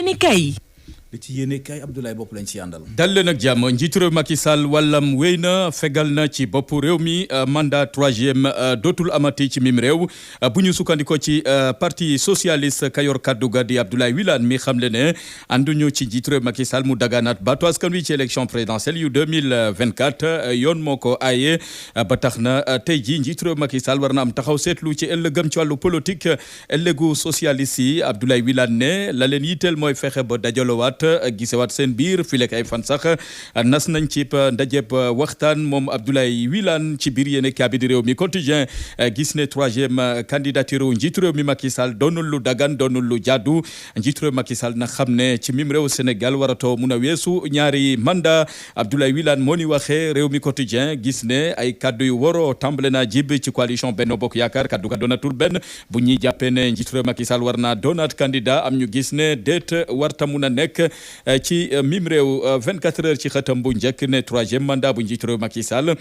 yéenekaay li ci yéene kay Abdoulaye Bopp lañ ci àndal. dal leen ak jàmm njiitu réew Macky Sall wàllam wéy na fegal na ci bopp réew mi mandat troisième dootul amati ci mim réew bu ñu sukkandikoo ci parti socialiste kayor kaddu ga di Abdoulaye Wilane mi xamle ne ànduñu ci njiitu réew Macky Sall mu daganaat baatu askan wi ci élection présidentielle yu 2024 yoon moo ko aaye ba tax na tey ji njiitu réew Macky Sall war na am taxaw seetlu ci ëllëgam ci wàllu politique ëllëgu socialiste yi Abdoulaye Wilane ne la leen yitteel mooy fexe ba dajalowaat gisewaat seen biir fii lekk ay fan sax nas nañ ci ndajeb waxtaan moom Abdoulaye Wilane ci biir yéene kaabi di réew mi quotidien gis ne troisième candidature njiitu réew mi Macky Sall doonul lu dagan doonul lu jaadu njiitu réew Macky Sall na xam ne ci mim réew Sénégal waratoo mun a weesu ñaari mandat Abdoulaye Wilane moo ni waxee réew mi quotidien gis ne ay kaddu yu waroo tàmbale naa jib ci coalition Benno Bokk Yaakaar kaddu ga doonatul benn bu ñuy jàppee ne njiitu réew Macky Sall war naa doonaat candidat am ñu gis ne déet warta mun a nekk ci mim réew 24 heures ci xëtam bu njëkk ne troisième mandat bu njiitu réew Macky Sall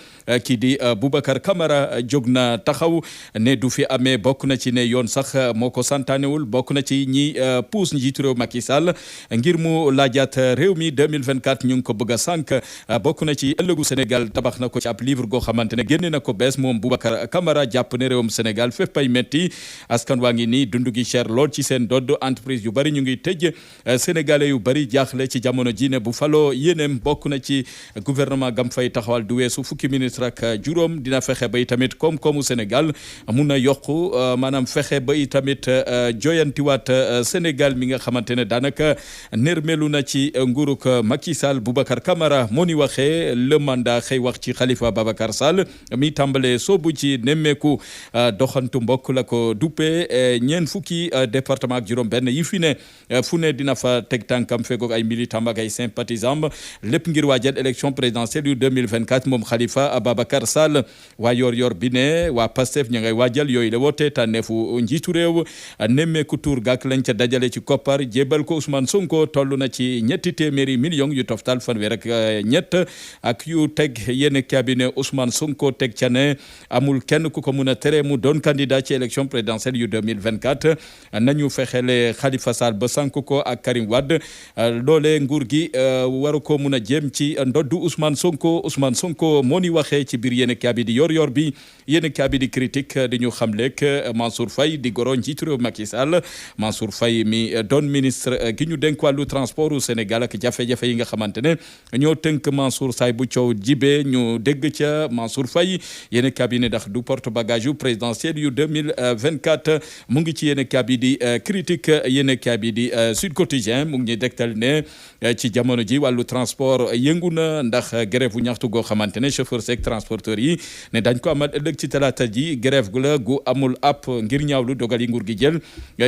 kii di Boubacar Camara jóg na taxaw ne du fi amee bokk na ci ne yoon sax moo ko santaanewul bokk na ci ñi pousse njiitu réew Macky Sall ngir mu laajaat réew mi 2024 ñu ngi ko bëgg a sànq bokk na ci ëllëgu Sénégal tabax na ko ci ab livre goo xamante ne génne na ko bees moom Boubacar Camara jàpp ne réewum Sénégal fépp pay metti askan waa ngi nii dund gi cher lool ci seen dodd entreprise yu bari ñu ngi tëj sénégalais yu bari jaaxle ci jamono ji ne bu faloo yéeneem bokk na ci gouvernement gam fay taxawal du weesu fukki ministre ak juróom dina fexe ba itamit koom-koomu Sénégal mun a yokku maanaam fexe ba itamit joyantiwaat Sénégal mi nga xamante ne daanaka nermelu na ci nguuruk Macky Sall Boubacar Camara moo ni waxee le mandat xëy wax ci Khalifa Babacar Sall mi tàmbale soobu ci nemmeeku doxantu mbokk la ko duppe ñeen fukki département ak juróom benn yi fi ne fu ne dina fa teg tànkam fegoog ay militant ak ay sympathisant lépp ngir waajal élection présidentielle yu 2024 moom Khalifa Ababacar Sall waa yor bi ne waa Pastef ña ngay waajal yooyu la woote tànneefu njiitu réew nemmeeku tur gàk lañ ca dajale ci koppar jébal ko Ousmane Sonko toll na ci ñetti téeméeri millions yu toftal fanweer ak ñett ak yu teg yéen cabinet Ousmane Sonko teg ca ne amul kenn ku ko mun a tere mu doon candidat ci élection présidentielle yu 2024 nañu fexele Khalifa Sall ba sànk ko ak Karim Wade loole nguur gi waru ko mun a jéem ci ndoddu Ousmane Sonko moo ni waxee ci biir yéen kaabi di yor bi yéen kaabi di critique di ñu xamleek Mansour Faye di goro njiitu réew Macky Sall Mansour Faye mi doon ministre gi ñu dénk wàllu transport au Sénégal ak jafe-jafe yi nga xamante ne ñoo tënk Mansour Faye bu coow jibee ñu dégg ca Mansour Faye yéen kaabi ne ndax du porte bagage yu présidentiel yu 2024 mu ngi ci yéen kaabi di critique yéen kaabi di Sud Quotidien mu ngi ñuy dégtal ne ci jamono ji wàllu transport yëngu na ndax grève bu ñaxtu goo xamante ne chauffeur seeg transporteur yi ne dañ ko amal ëllëg ci talaata ji grève gu la gu amul app ngir ñaawlu dogal yi nguur gi jël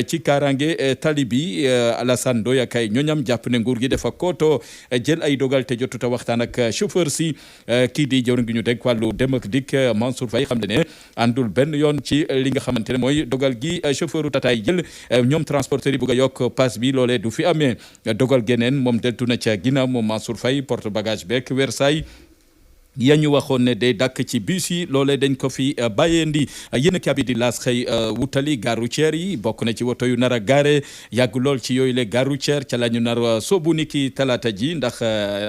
ci kaaraange tali bi Alassane Ndoye ak ay ñoñam jàpp ne nguur gi dafa kooto jël ay dogal te jotut a waxtaan ak chauffeur si kii di jawriñ gi ñu dégg wàllu dem ak dikk Mansour Faye xam ne àndul benn yoon ci li nga xamante ne mooy dogal gi chauffeuru tataay jël ñoom transporteur yi bëgg a yokk pass bi loolee du fi amee dogal geneen moom deltu na ca ginnaaw moom Mansour Faye porte bagage beek Versailles ya ñu waxoon ne day dakk ci bus yi loolee dañ ko fi bàyyeendi yéen kaabi di laas xëy wutali gare routière yi bokk na ci woto yu nar a gaare yàgg lool ci yooyu le gare routière ca la ñu nar a soobu ni ki talaata ji ndax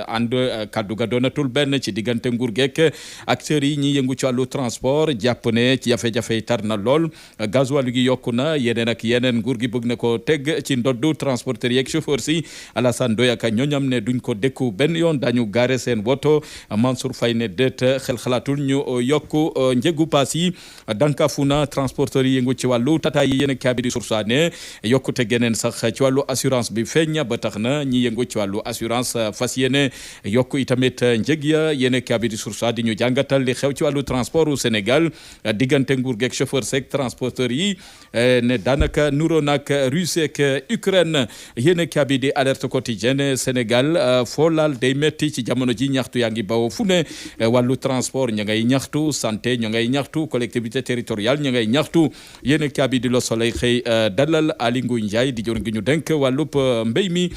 ànd kaddu ga doonatul benn ci diggante nguur geek acteurs yi ñi yëngu ci wàllu transport jàpp ne ci jafe-jafe yi tar na lool gasoil gi yokku na yeneen ak yeneen nguur gi bëgg na ko teg ci ndoddu transporteurs yeeg chauffeur si Alassane Ndoye ak ñooñam ne duñ ko dékku benn yoon dañu gaare seen woto Mansour Faye ne déet xel xalaatul ñu yokku njëgu paas yi dankafu na transporteurs yi yëngu ci wàllu tata yi yéen kaabi di Source A ne yokkute geneen sax ci wàllu assurance bi feeñ ba tax na ñi yëngu ci wàllu assurance fas yéene yokku itamit njëg ya yéen kaabi di Source A di ñu jàngatal li xew ci wàllu transport au Sénégal diggante nguur geeg chauffeur seeg transporteurs yi ne daanaka nuro nag Russie ak Ukraine yéen kaabi di alerte quotidienne Sénégal foo laal day metti ci jamono ji ñaxtu yaa ngi bawoo fu ne wàllu transport ña ngay ñaxtu santé ña ngay ñaxtu collectivité territoriale ña ngay ñaxtu yéen kaabi di Le Soleil xëy dalal Aly Ngouille Ndiaye di jor ngi ñu denk wàllub mbéy mi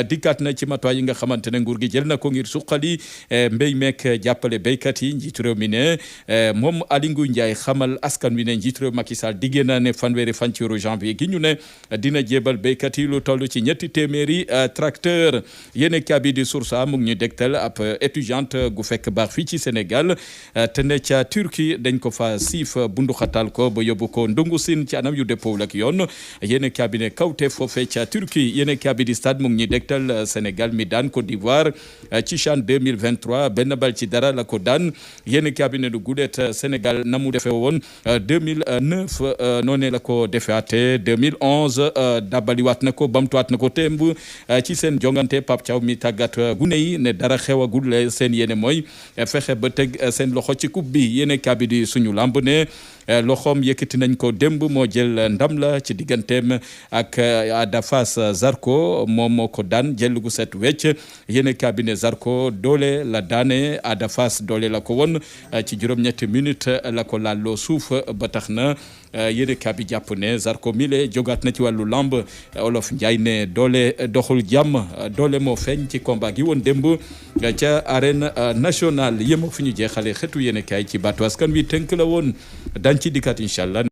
dikkaat na ci matuwaay yi nga xamante ne nguur gi jël na ko ngir suqali mbéy meek jàppale béykat yi njiitu réew mi ne moom Aly Ngouille Ndiaye xamal askan wi ne njiitu réew Macky Sall diggée na ne fanweeri fan ci weeru janvier gi ñu ne dina jébal béykat yi lu toll ci ñetti téeméeri tracteur yéen kaabi di Source A mu ngi ñu dégtal ab étudiante gu fekk baax fii ci Sénégal te ne ca Turquie dañ ko fa siif bunduxatal ko ba yóbbu ko ndungu sin ci anam yu dëppoo ak yoon yéen kaabi ne kawte foofe ca Turquie yéen kaabi di Stade mu ngi ñu dégtal Sénégal mi daan Côte d'Ivoire ci CHAN 2023 benn bal ci dara la ko daan yéen kaabi ne du gulet Sénégal na mu defee woon 2009 noonee la ko defeate 2011 dabaliwaat na ko bamtuwaat na ko temb ci seen jongante Pape Thiaw mi tàggat gune yi ne dara xewagul seen yéene mooy fexe ba teg seen loxo ci coupe bi yéene kaabi di suñu lamb ne loxoom yëkkati nañ ko démb moo jël ndam la ci digganteem ak Ada Fass Zarko moom moo ko daan jël gu set wecc yéene kaabi ne Zarko doole la daane Ada Fass doole la ko won ci juróom-ñetti minute la ko laaloo suuf ba tax na yéene kaabi jàpp ne Zarko mile jogaat na ci wàllu lamb Olof Njaay ne doole doxul jàmm doole moo feeñ ci combat gi woon démb ca arène nationale yéma fi ñu jeexale xetu yéene kaay ci baatu askan wi tënk la woon dañ ci dikkaat incha allah